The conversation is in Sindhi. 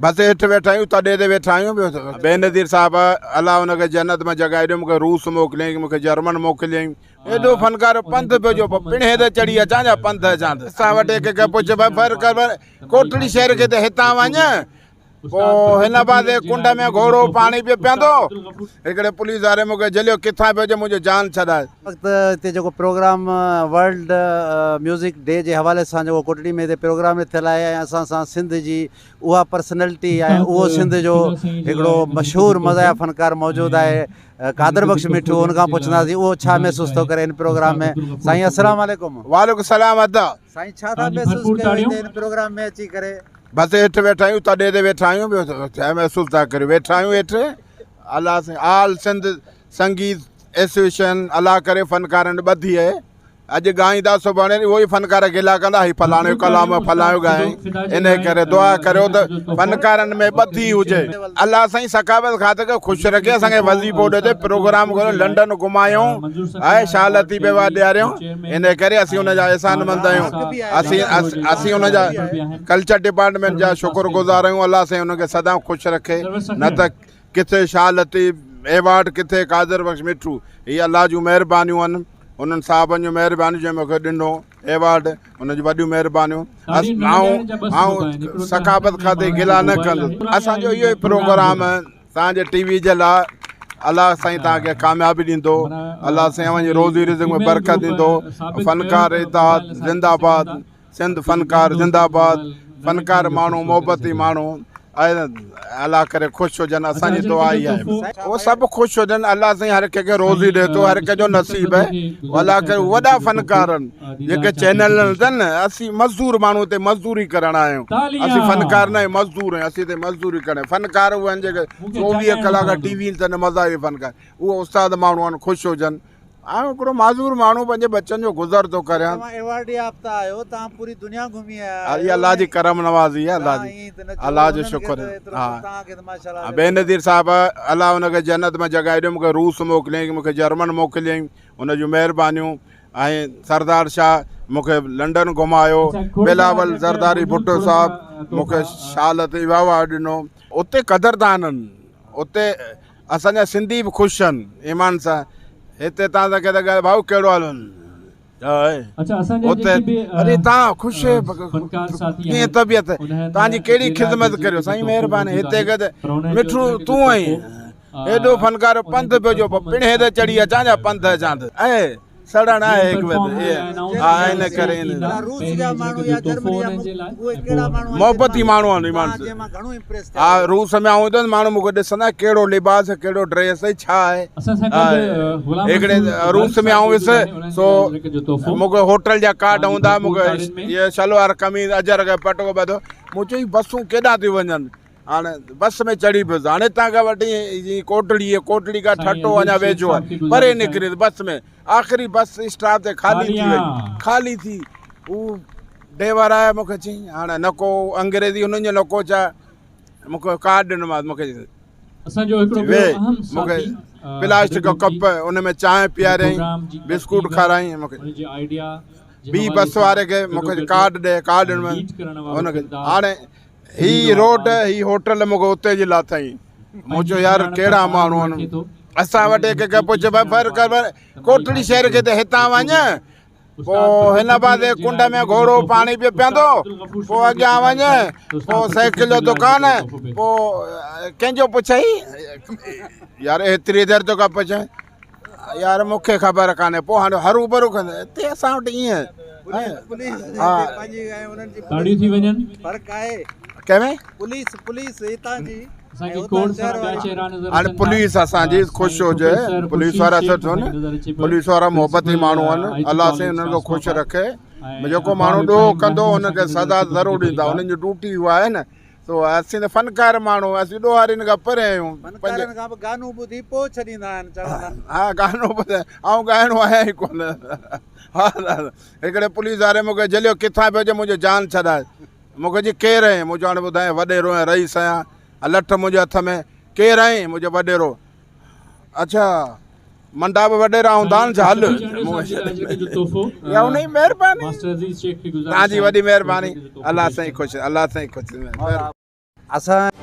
بس هيٺ ويٺا آهيون تڏي تي ويٺا آهيون ٻيو ته بينظير صاحب الله ان کي جنت ۾ جڳهه ڏيو مونکي روس موڪليائين مونکي جرمن موڪليائين ايڏو فنڪار پنڌ پيو جو پڻهي تي چڙهي اچان يا پنڌ اچان ته اسان وٽ هڪ هڪ پڇ فرق ڪوٽڙي شهر کي ته هتان وڃ پوء هن پاسي ڪنڊ ۾ گهوڙو پاڻي پيو پيئندو. هڪڙي پوليس واري مون کي جهليو، ڪٿان پيو اچين منهنجو جان ڇڏاء. وقت هتي جيڪو پروگرام ورلڊ ميوزڪ ڊي جي حوالي سان جيڪو ڪوٽڙي ۾ هتي پروگرام ٿيل آهي ۽ اسان سان سنڌ جي اها پرسنلٽي ۽ اهو سنڌ جو هڪڙو مشهور مزاحيه فنڪار موجود آهي قادر بخش مٺو ان کان پڇنداسين اهو ڇا محسوس ٿو ڪري هن پروگرام ۾ سائين السلام عليڪم. وعليڪم السلام ادا. سائين ڇا ٿا محسوس ڪيو هتي هن پروگرام ۾ اچي ڪري. بس هيٺ ويٺا آهيون تڏي تي ويٺا آهيون ٻيو ڇا محسوس ٿا ڪريون ويٺا آهيون هيٺ الله سائين آل سنڌ سنگيت ايسوسيئيشن الله ڪري فنڪارن ٻڌي آهي اڄ ڳائيندا سڀاڻي اهو ئي فنڪار گلا ڪندا هي فلاڻو ڪلام فلاڻو ڳائي ان ڪري دعا ڪريو ته فنڪارن ۾ ٻڌي هجي الله سائين ثقافت کاتي کي خوش رکي اسان کي وظيفو ڏي ته پروگرام ڪريو لنڊن گهمايون ۽ شاهه لطيف ايوارڊ ڏياريون ان ڪري اسين ان جا احسان مند آهيون اسين اسين ان جا ڪلچر ڊپارٽمينٽ جا شڪر گذار آهيون الله سائين انهن کي سدا خوش رکي نه ته ڪٿي شاهه لطيف ايوارڊ ڪٿي قادر بخش مٺو هي الله جون مهربانيون آهن انهن صاحبن جون مهربانيون جنهن مونکي ڏنو ايوارڊ ان جون وڏيون مهربانيون آئون آئون ثقافت کاتي گلا نه ڪندس اسانجو اهو ئي پروگرام توهان جي ٽي وي جي لاء الله سائين توهان کي ڪاميابي ڏيندو الله سائين اوهان جي روزي رزق ۾ برڪت ڏيندو فنڪار اتحاد زنده آباد سنڌ فنڪار زنده آباد فنڪار ماڻهو محبتي ماڻهو الله ڪري خوش هجن اسان جي دعا اها آهي اهي سڀ خوش هجن الله سائين هر ڪنهن کي روزي ڏي ٿو هر ڪنهن جو نصيب آهي الله ڪري وڏا فنڪار آهن جيڪي چينل اٿن اسين مزدور ماڻهو هتي مزدوري ڪرڻ آيا آهيون اسين فنڪار نه آهيون مزدور آهيون اسين هتي مزدوري ڪرڻ فنڪار اهي آهن جيڪي 24 ڪلاڪ ٽي وي تي مزا اهي فنڪار اهي استاد ماڻهو آهن خوش هجن آئون هڪڙو معذور ماڻهو پنهنجي ٻچن جو گذر ٿو ڪريان. توهان ايوارڊ يافته آهيو توهان پوري دنيا گهمي آيا آهيو. هي الله جي ڪرم نوازي آهي الله جي الله جو شڪر ها بينظير صاحب الله ان کي جنت ۾ جڳهه ڏيو مونکي روس موڪليائين مونکي جرمن موڪليائين ان جون مهربانيون ۽ سردار شاهه مون کي لنڊن گهمايو، بلاول زرداري ڀٽو صاحب مون کي شال تي ايوارڊ ڏنو. اتي قدردان آهن، اتي اسان جا سنڌي به خوش آهن ايمان سان، هتي تان سان ڪنهن سان ڳالهايو ڀائو ڪهڙو حال اتي اري تان خوش ڪيئن طبيعت تان جي ڪهڙي خدمت ڪريو سائين مهرباني هتي مٺو تون آهين. ايڏو فنڪار پنڌ پيو جو پڻهي تي چڙهي اچان يا پنڌ اچان ته اهي سڙڻ آهي هڪ ٻئي تي ها ان ڪري محبتي ماڻهو آهن ايمان ها روس ۾ آئون ايندو ماڻهو مونکي ڏسندا ڪهڙو لباس ڪهڙو ڊريس ڇا آهي هڪڙي روس ۾ آئون ويس سو مونکي هوٽل جا ڪارڊ هوندا مونکي شلوار قميص اجرڪ پٽڪو ٻڌو مون چيو بسون ڪيڏانهن ٿيون وڃن هاڻي بس ۾ چڙهي پيس هاڻي هتان کان وٺي جي ڪوٽڙي ڪوٽڙي کان ٺٽو اڃا ويجهو آهي پري نڪري بس ۾ آخري بس اسٽاپ تي خالي ٿي وئي خالي ٿي هو ڊرائيور آيو مونکي چيائين هاڻي نه ڪو انگريزي هنن جو نه ڪو ڇا مونکي ڪارڊ ڏنومانس مونکي ويهه مونکي پلاسٽڪ جو ڪپ ان ۾ چانهه پياريائين بسڪوٽ کارائين مونکي ٻي بس واري کي مونکي ڪارڊ ڏي ڪارڊ ڏنومانس هن کي هاڻي هي روڊ هي هوٽل مون کي اتي جي لاٿائين. مون چيو يار ڪهڙا ماڻهو آهن. اسان وٽ هڪ هڪ پڇ ڦر ڪر ڪوٽڙي شهر کي ته هتان وڃ پوء هن پاسي ڪنڊ ۾ گهوڙو پاڻي پيو پيئندو پوء اڳيان وڃ پوء سائيڪل جو دڪان پوء ڪنهن جو پڇئي يار ايتري دير توکان پڇان يار مون کي خبر ڪانهي پوء هاڻي هرو ڀرو ڪندو هتي اسان وٽ ائين ها تاڙيون ٿي وڃن فرق آهي ڪنهن ۾ پوليس پوليس هتان جي اسان کي کوڙ سارا ٻيا چهرا نظر هاڻي پوليس اسان جي خوش هجي پوليس وارا سٺو نه پوليس وارا محبتي ماڻهو آهن الله سائين انهن کي خوش رکي جيڪو ماڻهو ڏوهه ڪندو ان کي سزا ضرور ڏيندا انهن جي ڊيوٽي اها آهي نه سو اسين ته فنڪار ماڻهو اسين ڏوهارين کان پري آهيون. فنڪارن کان به گانو ٻڌي پوء ڇڏيندا آهن چوندا. ها گانو ٻڌ آئون ڳائڻو آهيان ئي ڪونه. ها هڪڙي پوليس واري مون کي جهليو ڪٿان پيو اچين منهنجو جان ڇڏاء. مون کي چيائين ڪير آهين؟ مون چيو هاڻي ٻڌايان وڏيرو ۽ رئيس آهيان. لٺ منهنجي هٿ ۾ ڪير آهين؟ مون چيو وڏيرو. اڇا منڊا به وڏيرا هوندا آهن ڇا هل يا ان جي مهرباني توهان جي وڏي مهرباني الله سائين خوش الله سائين خوش. اسان.